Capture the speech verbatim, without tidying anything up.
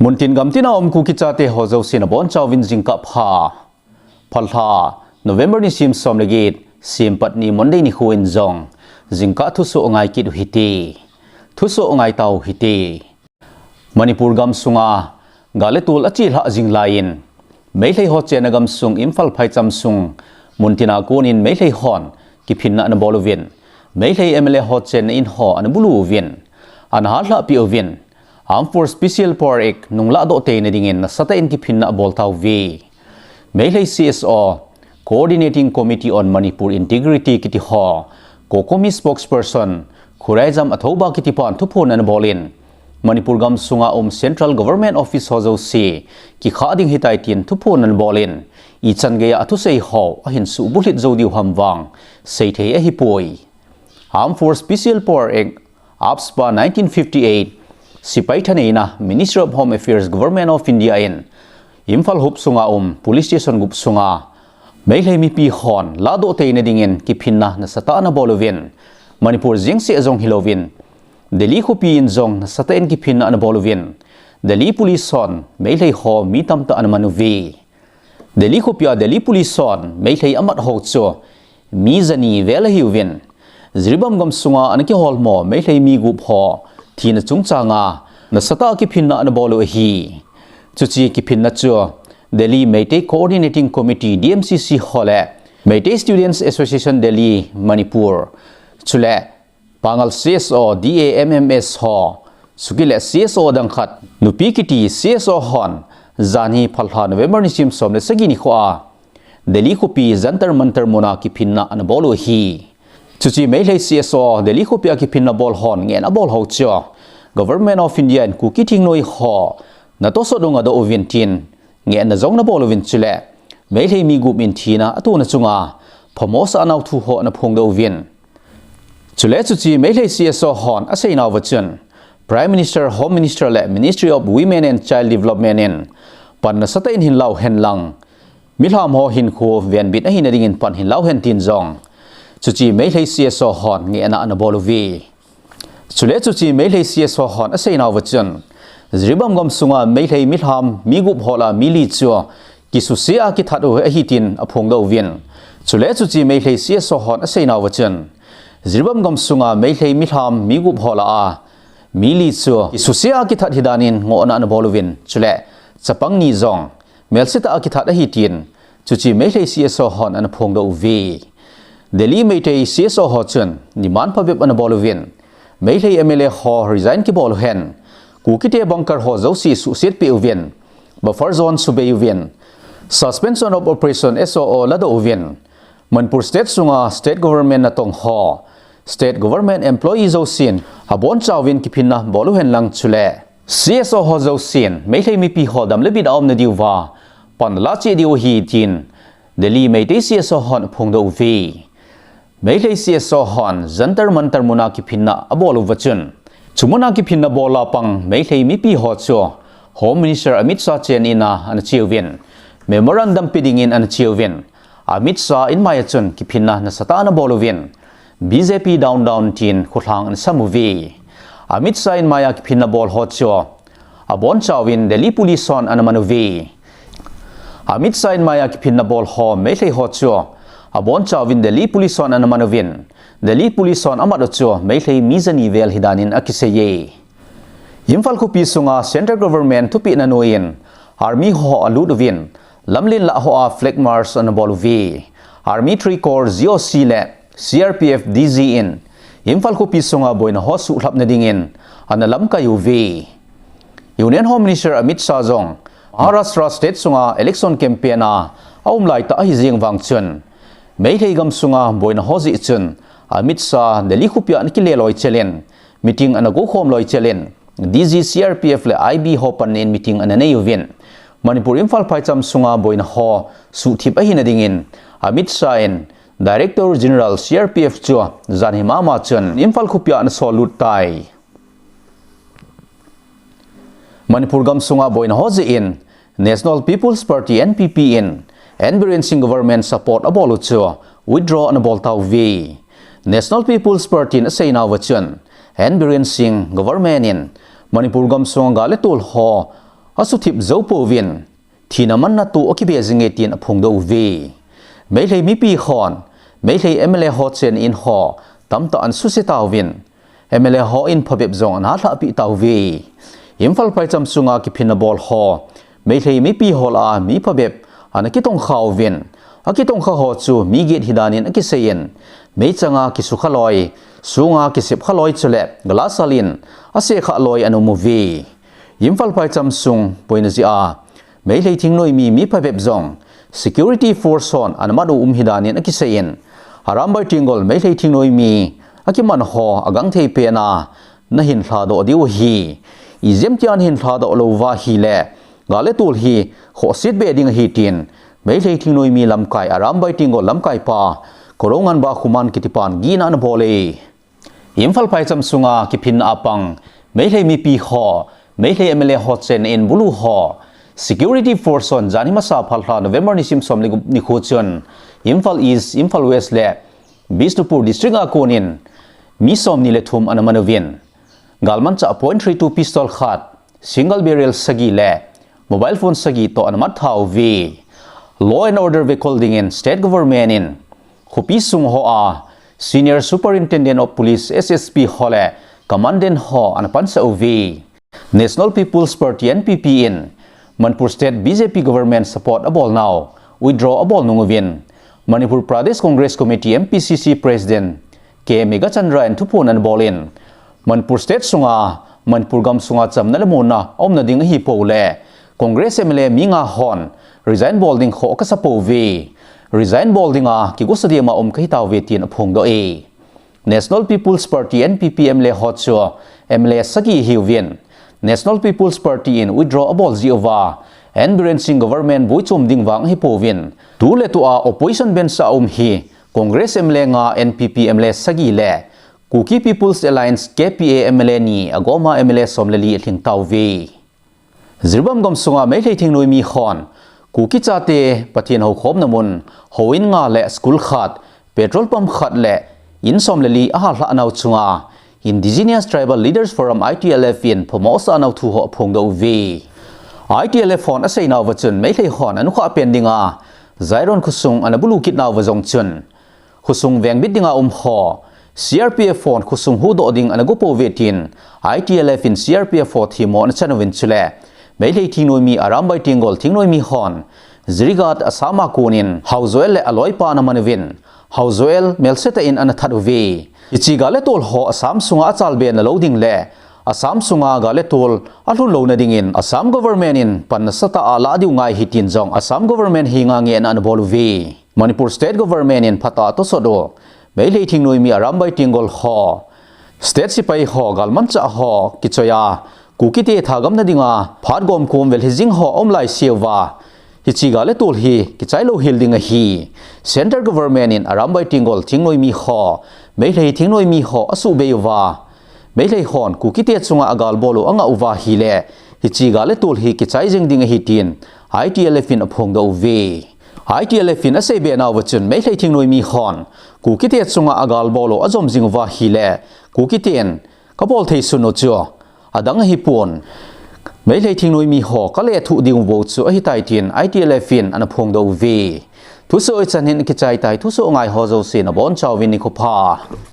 Muntin gamtina um Kuki chate ho jousen abonchauvin jingkah pha. Phalha, November nisim som le get, Simpatni Monday nikho in jong jingkah thusoh ngai kit uhite. Thusoh ngai tau hite. Manipur gamsunga gal le tol achelhah jing laiyin, Meilhei ho chenna gamsung Imphal phaicham sung muntina konin Meilhei hon kiphinna anabol uvin, Meilhei M L A ho chenna in ho anabulu uvin, anahalhah peh uvin, Armed Force Special Power Act nunglah doh teina dingin nasatah in kiphinna abol tauve. Meilhei C S O, Coordinating Committee on Manipur Integrity kiti ho, COCOMI spokesperson, Khuraijam Athouba kitipan thuphon anabolin, Manipur gamsunga um Central Government Office ho jouse kikhah ding ahitai tin thuphon anabolin, ichan geiya athusei ho ahin suhbulhit jou diu ham vang seithei ahipoi. Armed Force Special Power Act, AFSPA nineteen fifty-eight, Sipai thaneina, Ministry of Home Affairs, Government of India in Imphal huop sunga um police station gup sunga Meilhei mipi hon lahdoh teina dingin kiphinna nasatah anabol uvin, Manipur jengseh jong hilouvin, Delhi khopi in jong nasatah in kiphinna anabol uvin, Delhi Police hon Meilhei ho mi tamtah anaman uve. Delhi khopia Delhi Police hon Meilhei amat ho chu mi jani vel ahiuvin, Jiribam gamsunga anakiholmo Meilhei mi gup ho thina chungchanga nasatah a kiphinna anabol u ahi. Chuche kiphinna chu Delhi Meitei Coordinating Committee, D M C C ho le Meitei Students Association Delhi, Manipur, chule Pangal C S O, D A M M S ho, chule C S O dang khat, nupi kiti C S O hon, janhi phalha November nisim som le sagi nikhoa Delhi khopi Jantar Mantar muna kiphinna anabol u ahi. Chuche Meilhei C S O Delhi khopia kiphinna bol hon ngehna abol ho chu Government of India in Kuki thingnoi ho natohsot u ngadoh uvin tin ngehna jong anabol uvin, chule Meilhei mi gup in thina atona chunga phamo asahnau thu ho anaphongdoh uvin. Chule chuche Meilhei C S O hon aseinauva chun, Prime Minister, Home Minister le Ministry of Women and Child Development in pan nasatah in hinlau henlang, milham ho hinkho venbit ahina dingin pan hinlau hen tin jong chuche Meilhei C S O hon ngehna anabol uve. Chule chuche Meilhei C S O hon aseinauva chun, Jiribam gamsunga Meilhei milham mi gup ho lah a mi li chu kisuse a kithat u ahi tin aphongdoh uvin. Chule chuche Meilhei C S O hon aseinauva chun, Jiribam gamsunga Meilhei milham mi gup ho lah a mi li chu kisuse a kithat ahi danin ngohna anabol uvin, chule chapang ni jong melsetah a kithat ahi tin chuche Meilhei C S O hon anaphongdoh uve. Delhi Meitei C S O ho chun demand phabep anabol uvin, Meilhei M L A ho resign kibol uhen, Kukite bunker ho jouse suhset peh uvin, buffer zone subei uvin, Suspension of Operation, S O O ladoh uvin, Manipur State sunga State Government natong ho, State Government employee jousen abonchauvin kiphinna bol uhen lang, chule C S O ho jousen Meilhei mipi ho dam le bit a umna diuva pan alah cheh diu ahi tin Delhi Meitei C S O hon aphongdoh uve. Meilhei C S O hon Jantar Mantar muna kiphinna abol uva chun, chu muna kiphinna bol a pang Meilhei mipi ho chu Home Minister Amit Shah chenna ina anache uvin, memorandum pe dingin anache uvin, Amit Shah inmai a chun kiphinna nasatah anabol uvin, B J P down down tin kholhang anasam uve. Amit Shah inmai a kiphinna bol ho chu abonchauvin Delhi Police hon anaman uve. Amit Shah inmai a kiphinna bol ho Meilhei ho chu abonchauvin Delhi Police hon anaman uvin, Delhi Police hon amat u chu Meilhei mi jani vel ahi danin akiseiye. Imphal khopi sunga Central Government thupehna noiyin Army ho alut uvin, lamlen lah hoa flag march anabol uve. Army Three Corps, G O C le C R P F D G in Imphal khopi sunga boina ho suhlhapna dingin analamkai uve. Union Home Minister Amit Shah jong Maharashtra State sunga election campaign a aum laitah ahi jeng vang chun, Meilhei gamsunga boina ho jeh chun Amit Shah Delhi khopia anakile loi chelin, meeting anagokhom loi chelin, D G C R P F le I B ho panna in meeting ananei uvin, Manipur Imphal phaicham sunga boina ho suhthip ahina dingin Amit Shah in Director General C R P F chu janhi mama chun Imphal khopia anasol lut tai. Manipur gamsunga boina ho jeh in National People's Party, N P P, in N Biren Singh government support abol u chu withdraw anabol tauve. National People's Party in aseinauva chun N Biren Singh government in Manipur gamsunga gal le tol ho asuthip jou pouvin, thina manna toh akibe jinge tin aphongdoh uve. Meitei mipi hon Meitei M L A ho chen in ho tamtah ana suse tauvin, M L A hon phabep jong ana lhahpeh tauve. Imphal phaicham sunga kiphinna bol ho Meitei mipi ho lah a mi phabep ana kitongkha uvin, akitongkha ho chu mi get hidan in akiseiyin, meichanga kisukha loi, sunga kisepkha loi chule glass hal in asekha loi ana um uve. Imphal phaicham sung boina jeh a Meitei thingnoimi mi phabep jong security force hon ana mat u um hidan in akiseiyin, Arambai Tenggol Meitei thingnoimi akiman ho agangthei pen a nahin lhadoh diu ahi. Ijemtia nahin lhadoh lou uva ahile, gal le tol hi khohset be ding ahi tin Meitei thingnoimi lamkai Arambai Tenggol lamkaipa Korounganba Khuman kitipan gihna ana bol e. Imphal phaicham sunga kiphinna a pang Meitei mipi ho Meitei M L A ho chen in bulu ho security force hon janhi masa phalbi lha November nisim som le gup nikho chun Imphal East, Imphal West le Bishnupur district a konin mi somni le thum ana man uvin, galmanchah point three two pistol khat, single barrel sagi le mobile phone sagi toh ana mat tha uve. Law and order vekhol dingin state government in khopi sung hoa Senior Superintendent of Police, S S P ho le commandant ho ana pansah uve. National People's Party, N P P in Manipur State B J P government support abol nau withdraw abol nung uvin, Manipur Pradesh Congress Committee, M P C C President K Meghachandra in thuphon ana bol in, Manipur State sunga, Manipur gam sunga chamna le muonna aumna ding ahipou le, Congress M L A mi nga hon resign bol ding kho kasa pouve. Resign bol dinga kigosa dema um kahi tauve tin aphongdoh e. National People's Party, N P P M L A ho chu M L A sagi ahiuvin, National People's Party in withdraw abol jeh uva, N Biren Singh government boichom ding vang ahipouvin, tuletua opposition bench a um hi Congress M L A nga, N P P M L A sagi le Kuki People's Alliance, K P A M L A ni, agoma M L A som le li alhing tauve. Jiribam gam sunga Meitei thingnoimi hon Kuki chate Pathen houkhomna mun houin nga le school khat, petrol pump khat le in som le li ahalhah nau chunga Indigenous Tribal Leaders Forum, I T L F in phamo asah nau thu ho aphongdoh uve. I T L F hon asei nauva chun Meitei hon anukhah pen dinga Jairon khosung ana bulu kit nauva jong chun khosung vengbit dinga um ho C R P F hon khosung huhdoh ding ana go pouve tin I T L F in C R P F ho themmo ana chan uvin chule Meitei thingnoimi Arambai Tenggol thingnoimi hon Jirighat Assam a konin Haojoel le aloipa ana man uvin, Haojoel melsetah in ana that uve. Hiche gal le tol ho Assam sunga achalbe nalou ding le Assam sunga gal le tol alhun louna dingin Assam government in pan nasatah a lah diu ngai ahi tin jong Assam government henga ngehna ana bol uve. Manipur State Government in phatah a tosot u Meitei thingnoimi Arambai Tenggol ho state sepai ho, galmanchah ho kichoiya Kukite thagamna dinga phat gomkom vel hijing ho aum laiseuva, hiche gal le tol hi kichai louhel ding ahi. Centre Government in Arambai Tenggol thingnoimi ho, Meitei thingnoimi ho asuhbei uva, Meitei hon Kukite chunga agal bol u angah uva ahile, hiche gal le tol hi kichai jeng ding ahi tin I T L F in aphongdoh uve. I T L F in aseibe nauva chun Meitei thingnoimi hon Kukite chunga agal bol u ajom jing uva ahile, Kukiten kabol thei sun u chu adang ahipon, Meitei thingnoimi ho kalethuh ding u bou chu ahitai tin I T L F in ana phongdoh uve. Thusoh hichan hin kichai tai, thusoh ngai ho jouse nabonchauvin nikho pha.